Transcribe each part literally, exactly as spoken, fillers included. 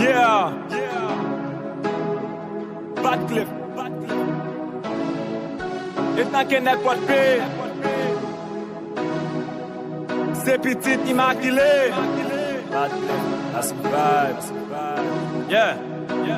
Yeah. Badclef. Etan ke nèg pòt pe. Se pitit imakile. Badclef, that's a vibe. Yeah.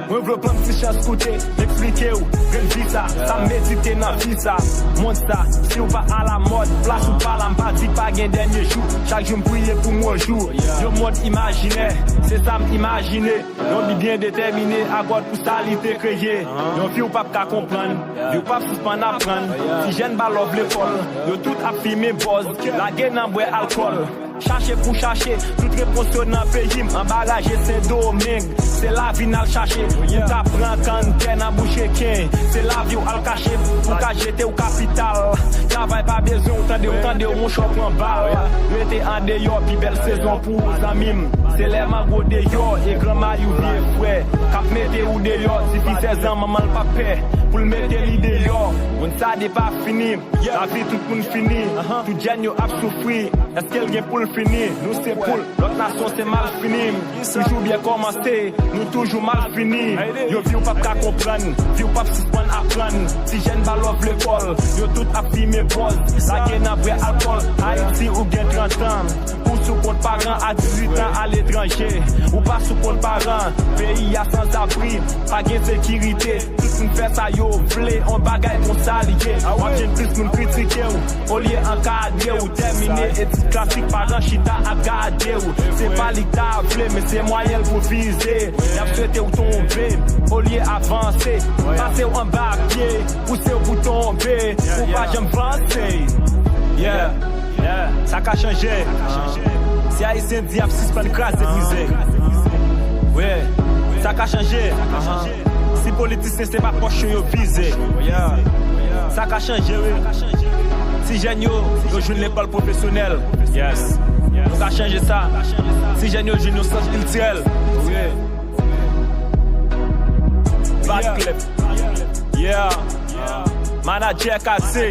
Mwen vle pran ti chans koute, eksplike w grenn vi sa, sa m medite nan vi sa. Mond sa, si w pa alamòd, plas ou pa la, m pa di pa gen dènye jou. Chak jou m priye pou m wè jou. Yon mond imajinè, se sa m imajine. Yon bi byen detèmine, a God pou sa li te kreye. Yon vi w p ap ka konprann, vi w p ap sispann aprann. Ti jèn ba love lekòl, yo tout ap fimen bòz, lage nan bwè alkòl. Chache pou chache, tout repons yo nan peyi m, anba raje Sendomeng. Se lavi n al chache, ou ka pran kann tè nan bouch reken. Se lavi w al kache, pou ka jete w kapital. Travay pa bezwen w tande, w tande w monchè w pran bal. Rete andeyò, pi bèl sezon pou ou zanmi m. Se lè mango deyò e gran mayou vye frè k ap mete ou deyò. Tifi sèz an, manman l p ap pè pou l mete li deyò. Moun sa de pa fini. Lavi tout moun fini, tout jèn yo ap soufri. Èske l gen pou l fini? Nou se poul, lòt nasyon se malfini. Toujou byen kòmanse, nou toujou mal fini. Yo vi w p ap ka konprann, vi w p ap sispann aprann. Ti jèn ba love lekòl, yo tout ap fimen bòz, lage nan bwè alkòl. Ayiti ou gen trant an, ou sou kont paran a dizuit an aletranje. Ou pa sou kont paran, peyi a sanzabri, pa gen sekirite. Tout moun fè sa yo vle, on bagay konsa li ye. W ap jwenn plis moun kritike w olye ankadre w. Tèmine etid klasik, paran chita ap gade w. Se pa li k ta vle, men se mwayen l pou vize. Y ap swete w tonbe olye avanse. Pase w anba pye, pouse w pou tonbe, pou pa janm vanse. Yeah. Yeah, sa ka chanje. Si Ayisyen di y ap sispann kraze brize. Wi, sa ka chanje. Si politisyen se pa pòch yo yo vize. Sa ka chanje, wi. Si jèn yo, yo jwenn lekòl pwofesyonèl. Yes. Nou ka chanje sa. Si jèn yo jwenn yon sant kiltirèl. Wi. Badclef. Yeah. Manadjè kase.